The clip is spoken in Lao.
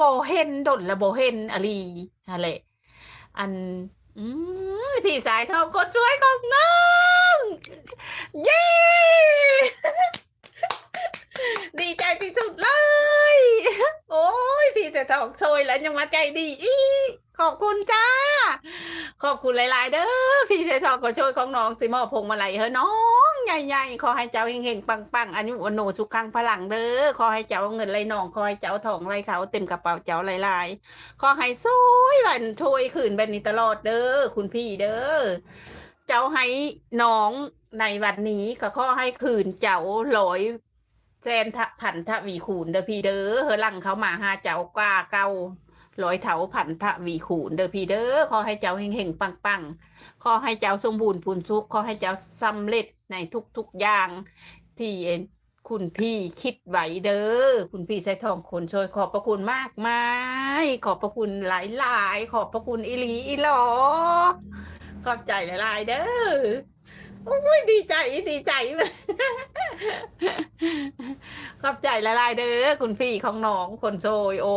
ບໍ່ເຫັນດົນລະບໍ່ເຫັນອີ່ຫຼີຫັ້ນແຫຼະ. ອັນ ອືມ ພີ່ສາຍທອງຄົນສວຍຂອງນ້ອງ ເຢ້ ດີໃຈທີ່ສຸດເລີຍ. ໂອ້ຍ ພີ່ສາຍທອງຊ່ວຍແລ້ວຍັງມາໃຈດີອີກ. ຂອບຄຸນຈ້າ ຂອບຄຸນຫຼາຍໆເດີ້ ພີ່ສາຍທອງຄົນຊ່ວຍຂອງນ້ອງ ຊິມອບພວງມາໄລໃຫ້ນ້ອງໃຫຍ່ໆ. ຂໍໃຫ້ເຈົ້າເຮັງໆປັງໆ ອາຍຸວັນໂນສຸຂັງພະລັງເດີ້. ຂໍໃຫ້ເຈົ້າເງິນໄຫຼນອງ ຂໍໃຫ້ເຈົ້າທອງໄຫຼເຂົ້າ ເຕັມກະເປົາເຈົ້າຫຼາຍໆ. ຂໍໃຫ້ຊ່ວຍວັນຊ່ວຍຄືນແບບນີ້ຕະຫຼອດເດີ້ ຄຸນພີ່ເດີ້. ເຈົ້າໃຫ້ນ້ອງໃນວັນນີ້ ກໍຂໍໃຫ້ຄືນເຈົ້າຮ້ອຍແສນທະ ພັນທະວີຄູນເດີ້ພີ່ເດີ້. ເຮີຫຼັງເຂົ້າມາຫາເຈົ້າກວ່າເກົ່າຮ້ອຍເທົ່າພັນທະວີຄູນເດີ້ພີ່ເດີ້. ຂໍໃຫ້ເຈົ້າເຮັງໆປັງໆ ຂໍໃຫ້ເຈົ້າສົມບູນພູນສຸກ ຂໍໃຫ້ເຈົ້າສຳເລັດໃນທຸກໆຢ່າງທີ່ ຄຸນພີ່ຄິດໄວ້ເດີ້ ຄຸນພີ່ສາຍທອງຄົນຊ່ວຍ. ຂອບພະຄຸນມາກມາຍ ຂອບພະຄຸນຫຼາຍໆ ຂອບພະຄຸນອີ່ຫຼີອີ່ຫຼໍ. ຂອບໃຈຫຼາຍໆເດີ້. ໂອ້ຍ ດີໃຈ ດີໃຈ ຂອບໃຈຫຼາຍໆເດີ້ ຄຸນພີ່ຂອງນ້ອງຄົນຊ່ວຍ. ໂອ້